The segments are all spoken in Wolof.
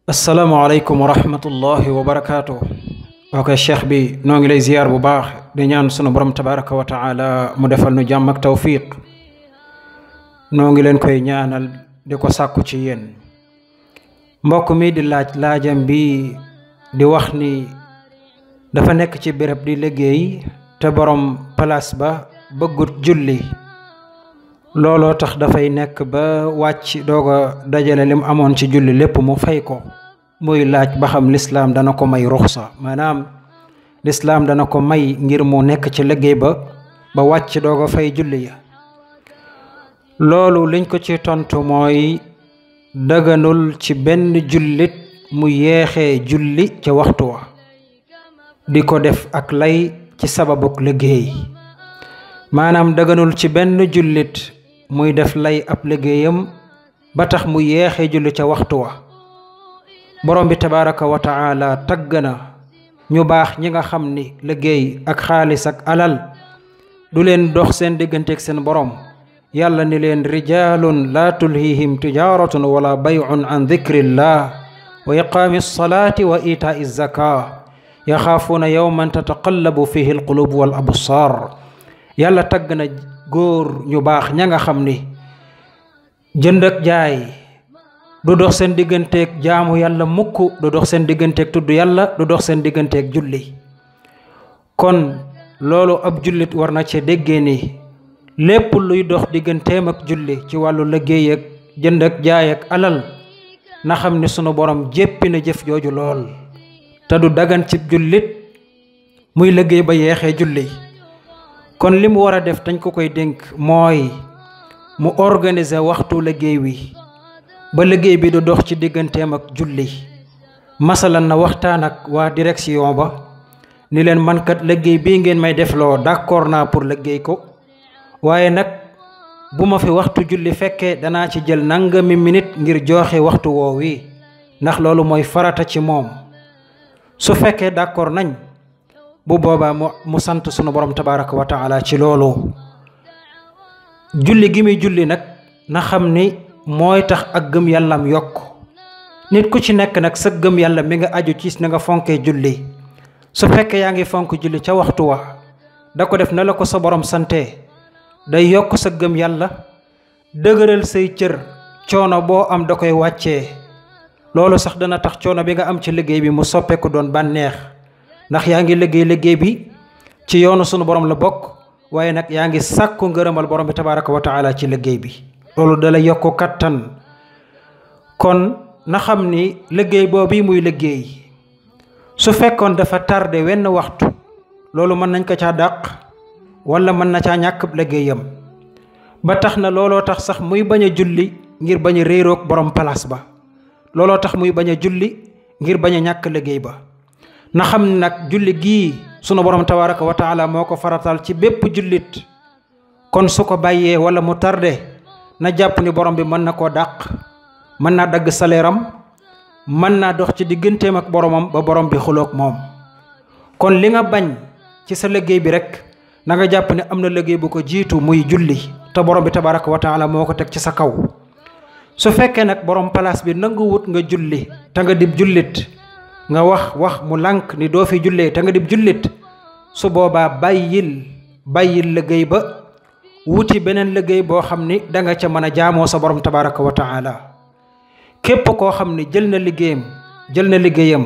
asalaamaaleykum wa rahmatullahi wa barakaatu. ok cheikh bi noo ngi lay ziyaar bu baax di ñaan sunu borom tabaraka wa taala mu defal nu jàmm ak tawfiq noo ngi leen koy ñaanal di ko sàkku ci yéen. mbokk mi di laajam bi di wax ni dafa nekk ci béréb di liggéey te borom place ba bëggut julli looloo tax dafay nekk ba wàcc dooga dajale lim amoon ci julli lépp mu fay ko. muy laaj ba xam lislaam dana ko may ruxsa maanaam lislaam dana ko may ngir mu nekk ci liggéey ba wàcc dooga fay julli ya. loolu liñ ko ci tontu mooy daganul ci benn jullit mu yeexee julli ca waxtu wa di ko def ak lay ci sababuk liggéey. maanaam daganul ci benn jullit muy def lay ab liggéeyam ba tax mu yeexee julli ca waxtu wa. borom bi tabaraka wa taala tagg na ñu baax ñi nga xam ni liggéey ak xaalis ak alal du leen dox seen digganteeg seen borom. yàlla ni leen rijalun la tulhihim tijaratun wala bay'un an dhikrillah wa iqaami alsalati wa itaai zaka yaxaafuuna yawman tataqallabu fihi alqulub wal absar. yàlla tagg na góor ñu baax ña nga xam ni jënd ak jaay du dox seen digganteeg jaamu yàlla mukk, du dox seen digganteeg tudd yàlla, du dox seen digganteeg julli. kon loolu ab jullit war na ci déggee ni lépp luy dox digganteem ak julli ci wàllu liggéey ak jënd ak jaay ak alal na xam ni sunu borom jéppi na jëf jooju lool te du dagan ci jullit muy liggéey ba yeexee julli. kon li mu war a def dañ ko koy dénk mooy mu organiser waxtu liggéey wi ba liggéey bi du dox ci digganteem ak julli. masalan na waxtaan ak waa direction ba ni leen mankat liggéey bii ngeen may defloo d'accord naa pour liggéey ko, waaye nag bu ma fi waxtu julli fekkee danaa ci jël nangami minute ngir joxe waxtu woo wi ndax loolu mooy farata ci moom. su fekkee d'accord nañ bu boobaa mu sant sunu borom tabaraka wa taala ci loolu. julli gi muy julli nag na xam ni mooy tax ak gëm yàllam yokk. nit ku ci nekk nag sa gëm yàlla mi nga aju ci na nga fonkee julli. su fekkee yaa ngi fonk julli ca waxtu wa da ko def na la ko sa borom sante day yokk sa gëm yàlla, dëgëral say cër, coono boo am da koy wàccee. loolu sax dana tax coono bi nga am ci liggéey bi mu soppeeku doon bànneex ndax yaa ngi liggéey bi ci yoonu sunu borom la bokk, waaye nag yaa ngi sàkku ngërëmal borom bi tabaraka wa taala ci liggéey bi. loolu dala yokk kattan. kon na xam ni liggéey boobu muy liggéey su fekkoon dafa tardé wenn waxtu loolu mën nañ ko caa dàq wala mën na caa ñàkk liggéeyam ba tax na looloo tax sax muy bañ a julli ngir bañ a réeroog borom place ba. looloo tax muy bañ a julli ngir bañ a ñàkk liggéey ba. na xam ne nag julli gii sunu borom tabaraka wa taala moo ko faratal ci bépp jullit. kon su ko bàyyee wala mu tardé na jàpp ni borom bi mën na koo dàq, mën naa dagg saleeram, mën naa dox ci digganteem ak boromam ba borom bi xuloog moom. kon li nga bañ ci sa liggéey bi rek na nga jàpp ne am na liggéey bu ko jiitu muy julli te borom bi tabaraka wa taala moo ko teg ci sa kaw. su fekkee nag borom place bi nangu wut nga julli te nga dib jullit, nga wax mu lànk ni doo fi jullee te nga dib jullit, su boobaa bàyyil liggéey ba wuti beneen liggéey boo xam ni danga ca mën a jaamoo sa borom tabaraka wa taala. képp koo xam ni jël na liggéeyam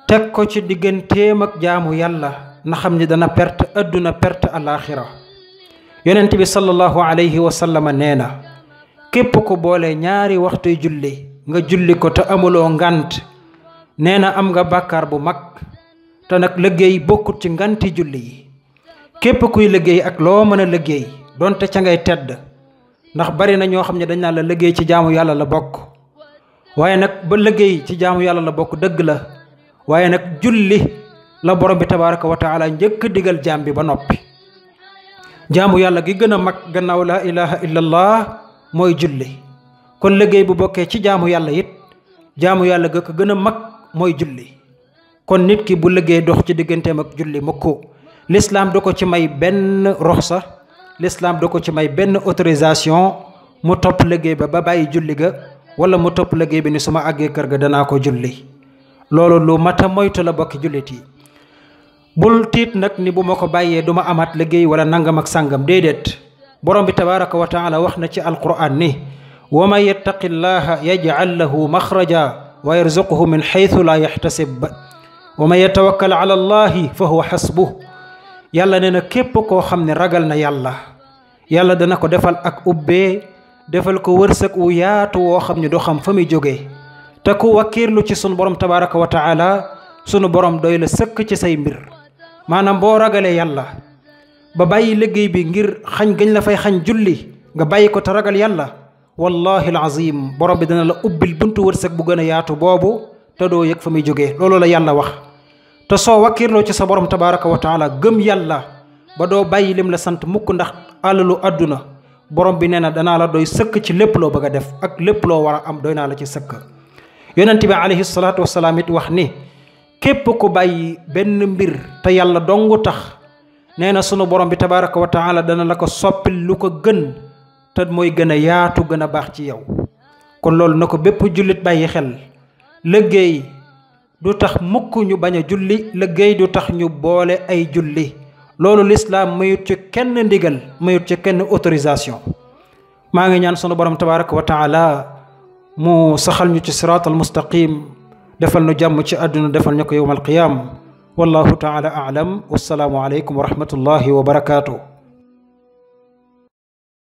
teg ko ci digganteem ak jaamu yàlla na xam ni dana perte adduna perte alaxira. yonent bi sallallahu alayhi wa sallam nee na képp ku boole ñaari waxtuy julli nga julli ko te amuloo ngant nee na am nga bàkkaar bu mag. te nag liggéey bokkut ci nganti julli yi. képp kuy liggéey ak loo mën a liggéey donte ca ngay tedd ndax bari na ñoo xam ne dañ naan la liggéey ci jaamu yàlla la bokk, waaye nag ba liggéey ci jaamu yàlla la bokk dëgg la, waaye nag julli la borom bi tabaraka wa taala njëkk digal jaam bi ba noppi. jaamu yàlla gi gën a mag gannaaw laa ilaha illallah mooy julli. kon liggéey bu bokkee ci jaamu yàlla it jaamu yàlla ga ko gën a mag mooy julli. kon nit ki bu liggéey dox ci digganteem ak julli mukk. l'islam du ko ci may benn roxsa, l'islam du ko ci may benn autorisation mu topp liggéey ba bàyyi julli ga wala mu topp liggéey bi ni su ma àggee kër ga danaa ko julli. loolu lu mata moytu la bokki jullit yi. bul tiit nag ni bu ma ko bàyyee du ma amaat liggéey wala nangam ak sàngam déedéet. borom bi tabaraka wa taala wax na ci alquran ni wa man yattaqi llaha yaj'al lahu maxraja wa yarzuquhu min xaytu laa yaxtasib wa man yatawakkal ala allahi fa huwa xasbuh. yàlla nee na képp koo xam ne ragal na yàlla dana ko defal ak ubbee defal ko wërsëg wu yaatu woo xam ne doo xam fa muy jógee. te ku wakkiirlu ci sunu borom tabaraka wa taala sunu borom doy la sëkk ci say mbir. maanaam boo ragalee yàlla ba bàyyi liggéey bi ngir xañ gañ la fay xañ julli nga bàyyi ko te ragal yàlla wallahi alazim borom bi dana la ubbil buntu wërsëg bu gën a yaatu boobu te doo yëg fa muy jógee. loolu la yàlla wax. te soo wakkiirloo ci sa borom tabaraka wa taala gëm yàlla ba doo bàyyi lim la sant mukk ndax alalu àdduna borom bi nee na danaa la doy sëkk ci lépp loo bëgg a def ak lépp loo war a am doy naa la ci sëkk. yonent bi alayhi salaatu wasalaam it wax ni képp ku bàyyi benn mbir te yàlla dongu tax nee na sunu borom bi tabaraka wa taala dana la ko soppil lu ko gën te mooy gën a yaatu gën a baax ci yow. kon loolu na ko bépp jullit bàyyi xel. liggéey du tax mukk ñu bañ a julli. liggéey du tax ñu boole ay julli. loolu lislaam mayut ci kenn ndigal mayut ci kenn autorisation. maa ngi ñaan sunu borom tabaraka wa taala mu saxal ñu ci siraatal mustaqim defal nu jàmm ci àdduna defal ñu ko yowmal qiyaam wallahu taala aalam wassalaamu aleykum wa rahmatullahi wa barakaatu.